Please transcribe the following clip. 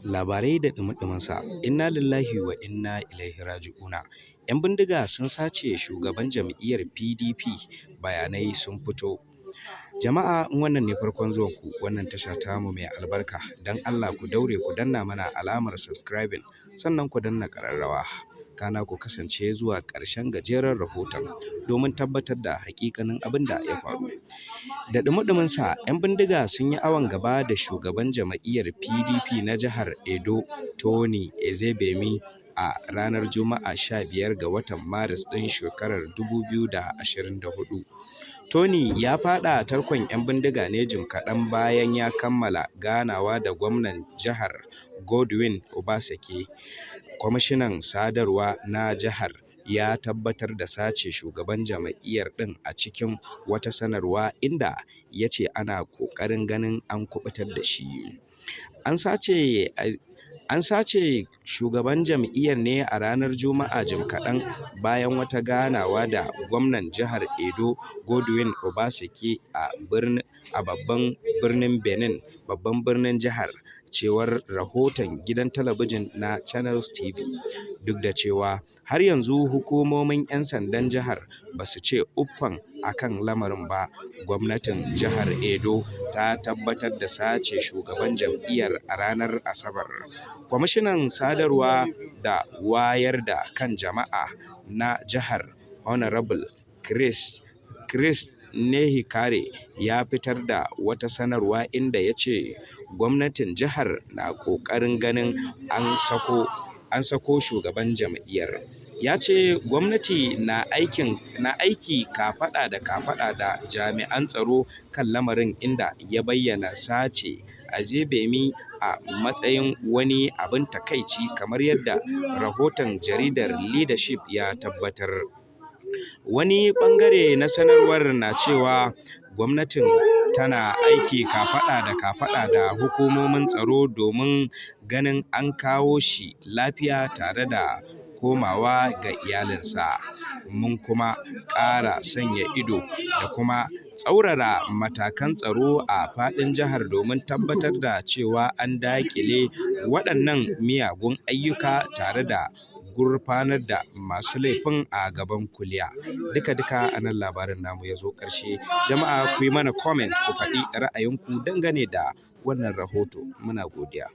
Labarai da ɗumi-ɗuminsa. Inna lillahi wa inna ilaihi raji'una. 'Yan bindiga sun sace shugaban jam'iyyar PDP, bayanai sun fito. Jama'a, in wannan ne farkon zuwanku wannan tasha tamu mai albarka, don Allah ku daure ku danna mana alamar subscribing, sannan ku danna ƙararrawa. Kana ku kasance zuwa ƙarshen gajeren rahoton domin tabbatar da haƙiƙanin abin da ya faru. Da ɗumi-ɗuminsa, 'yan bindiga sun yi awon gaba da shugaban jam'iyyar PDP na jihar Edo, Tony Ezebemi, a ranar Juma'a 15 ga watan Maris ɗin shekarar 2024. Tony ya faɗa tarkon 'yan bindiga ne jim kaɗan bayan ya kammala ganawa da gwamnan jihar Godwin Obaseki. Kwamishinan sadarwa na jihar ya tabbatar da sace shugaban jam'iyyar ɗin a cikin wata sanarwa, inda ya ce ana ƙoƙarin ganin an kuɓutar da shi. An sace shugaban jam'iyyar ne a ranar Juma'a jim kaɗan bayan wata ganawa da gwamnan jihar Edo Godwin Obaseki a babban birnin Benin, babban birnin jihar, cewar rahoton gidan talabijin na Channels TV. Duk da cewa har yanzu hukumomin 'yan sandan jihar ba su ce uffam a kan lamarin ba, gwamnatin jihar Edo ta tabbatar da sace shugaban jam'iyyar a ranar Asabar. Kwamishinan sadarwa da wayar da kan jama'a na jihar, Honorable Chris Nehikhare, ya fitar da wata sanarwa inda ya ce gwamnatin jihar na ƙoƙarin ganin an sako shugaban jam'iyyar. Ya ce gwamnati na aiki kafaɗa da kafaɗa da jami'an tsaro kan lamarin, inda ya bayyana sace Ezebemi a matsayin wani abin takaici, kamar yadda rahoton jaridar Leadership ya tabbatar. Wani ɓangare na sanarwar na cewa gwamnatin tana aiki kafaɗa da kafaɗa da hukumomin tsaro domin ganin an kawo shi lafiya tare da komawa ga iyalinsa. Mun kuma ƙara sanya ido da kuma tsaurara matakan tsaro a faɗin jihar domin tabbatar da cewa an daƙile waɗannan miyagun ayyuka tare da gurfanar da masu laifin a gaban kuliya. Duka-duka a nan labarin namu ya zo ƙarshe. Jama'a, ku yi mana comment, ku faɗi ra'ayinku dangane da wannan rahoto. Muna godiya.